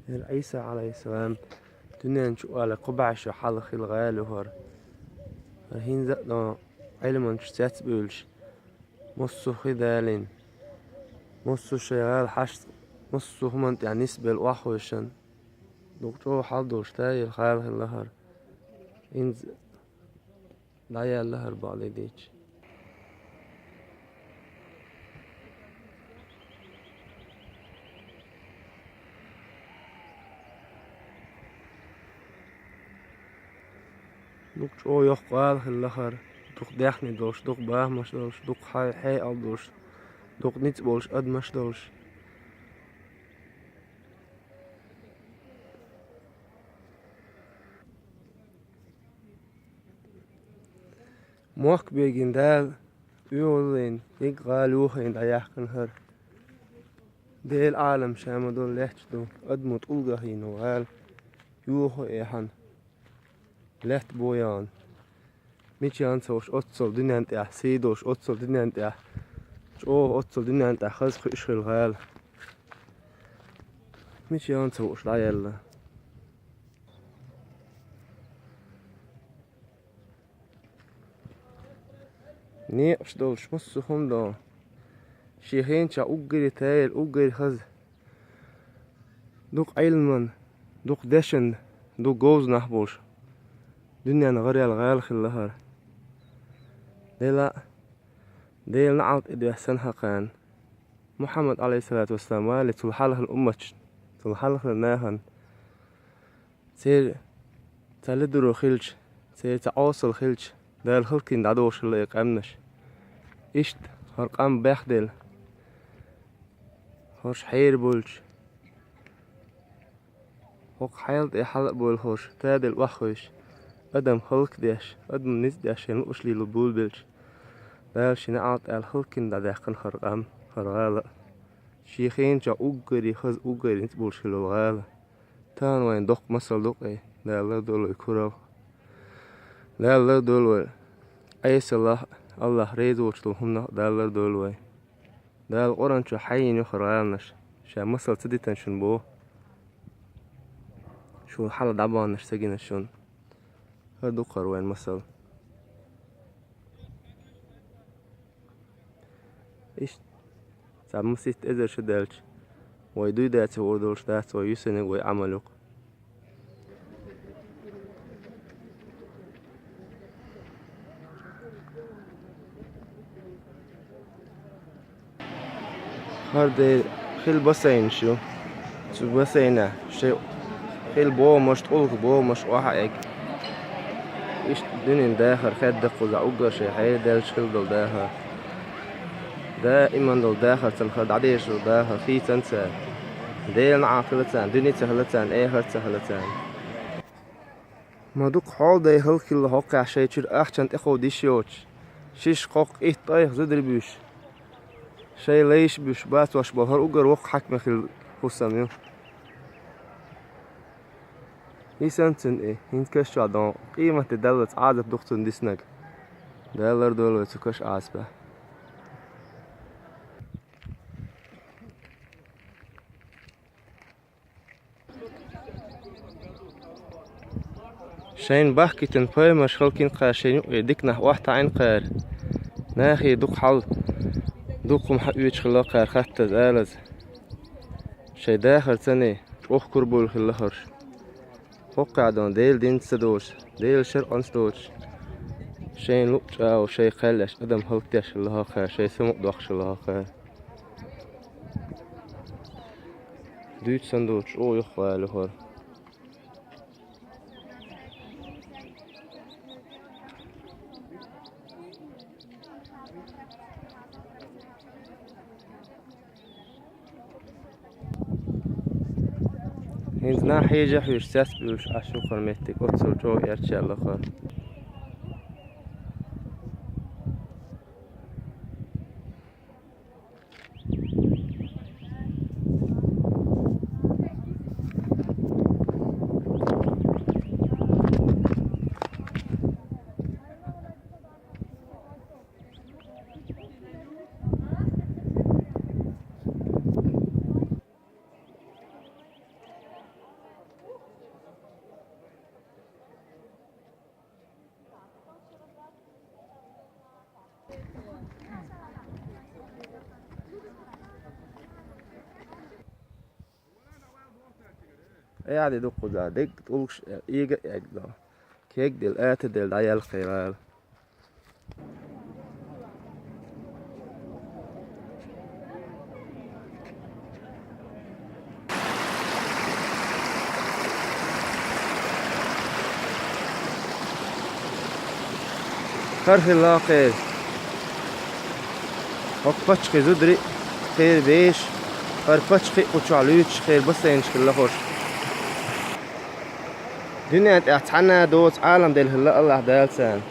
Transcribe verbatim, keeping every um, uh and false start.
ХӀара Ӏийса, Ӏалайхиссалам, дуьнен чу оале кхо бӀаь шо хьалха хилла гӀала ю хӀара. ХӀара хӀинца а дон Ӏилманчаш цецбуьйлуш, массо а хи далийна, массо а шайн гӀала хьашт, массо а хӀуманна тӀехь нисбелла охьахевшина, дукха чӀогӀа хьал долуш тайила хала хилла хӀара. ХӀинца дӀаяьлла хӀара бакъдерг дийцича. Дукха чӀогӀа йоккха гӀала хилла хӀара, дукха даьхни долуш, дукха бахамаш долуш, дукха хье-, хьекъал долуш, дукха ницкъ болуш адамаш долуш. Мохк бегина Дала оьгӀазлийна, егга гӀала юхайна дӀаяьккхина хӀара. Делан Ӏалам ша ма долу лаьтташ ду, адамо тӀулгах йина гӀала юха а эхьана, лаьтта бо яхана. Мича ян ца вуш оццул дуьнен тӀехь, сий долуш оццул дуьнен тӀехь, чӀогӀа оццул дуьнен тӀехь хаза кхуьуш хилла гӀала. Мича ян ца вуш дӀаяьлла. Некъаш долуш массо а хӀума дон. Шен хенчохь уггаре тайра, уггаре хаза. Дукха Ӏилман, дукха дешан, дукха говза нах болуш. Дуьненна гӀараяьлла гӀала хилла хӀара. Дела а, Делан неӀалт тӀе доьссина хӀокхарна. Мухьаммад, Ӏалайхиссалату вассалам, вале цул хьалхана умматаш, цул хьалхана нахана. Церан цхьа ледара хилча, церан цхьа Ӏосалла хилча, Дала хӀаллакйина дӀадохуш хилла и къаьмнаш. Иштта хӀара къам бехделла, хӀорш хьерабевлча, хӀокху хьайл тӀе хьала а бевлла хӀорш, таделла охьахевшича, адам хӀаллакдеш, адам ницкъ деш шайна лууш лело буьйлабелча, Дала шен неӀалт аьлла хӀаллакйина дӀадаьккхина хӀара къам, хӀара гӀала а. Шен хенчохь уггаре хаза, уггаре ницкъ болуш хилла гӀала. Тахана вайна доккха масал ду-кх и, Дала лардойла вай куралх. Дала лардойла вай Ӏесаллах, Аллах реза воцуш долу хӀуманах а Дала лардойла вай. Дала Къуръан чохь хьайина ю хӀара гӀаланаш, ша масал ца дитина шуна боху. Шуна хьала дӀабаханаш ца гина шуна. ХӀара ду-кх хӀара вайн масал. Иштта, цхьа масийтта эзар шо даьлча, вай дуй дац хуур долуш дац вай юьсаниг, вай Ӏамал ю-кх. ХӀара де хила бассейнаш ю. Цу бассейнехь шайн хила бохамаш, тӀулг бохамаш охьа а эгна. Иштта дуьненан дахар хедда кхузахь уггар шайн хьеладелча хила долу дахар. Даиман долу дахар царна хила, дӀадешаш долу дахар хийцина цара. Делан неӀалт хила царна, дуьне ца хила царна, эхарт ца хила царна. Ма дукха хьолдай хӀаллакьхилла хӀокхехь шайн чуьра ахчанан тӀекховда йиш йоцуш, шиша кхоккха итт тӀайх зударий буьйш, шайн лайш буьйш бацош болу хӀара уггар воккха хьаькаме хилла хӀусам ю. Йисана цуьнан и, хӀинца каш чохь дон, къематде даллалц Ӏазап ду-кх цунна диснарг. Дала лардойла вай цу каш Ӏазапах. Шайна бахкийтина пайхамарш хӀаллакйина кхара, шайна юкъе дика нах охьатаӀийна кхара. Нахе дукха хьал, дукха хӀума хьаоьцуш хилла кхара хаттаза, алаза. Шайн дахар царна чӀогӀа кура бевлла хилла хӀорш. ХӀокху къаьхьа дон Делан динца ца доцуш, Делан шарӀанца доцуш, шайна луъу чӀагӀо, шайн кхел еш, адам хӀаллакдеш хилла хӀокхара, шайн самукъа доккхуш хилла хӀокхара. Дуьйцу санна доцуш чӀогӀа юххе ала ю хӀара. ХӀинца нах хьежа хьуьйсуш, цецбуьйлуш Ӏаш ю хӀара меттиг, оццул чӀогӀа эрча яьлла хӀара. Э, аьдди дуккхуза, дегга тӀулгаш, э, ийга а эгна. Кегделла, атаделла дӀаелла кхерала. Хар хилла кхера. ХӀокху паччахьан зударий а, кхеран бешаш а, хӀара паччахьий а кху чохь луьйчуш кхеран бассейнаш хилла хӀорш. Дуьнен тӀехь цхьанна а доцу Ӏалам делла хилла АллахӀ Дала царна.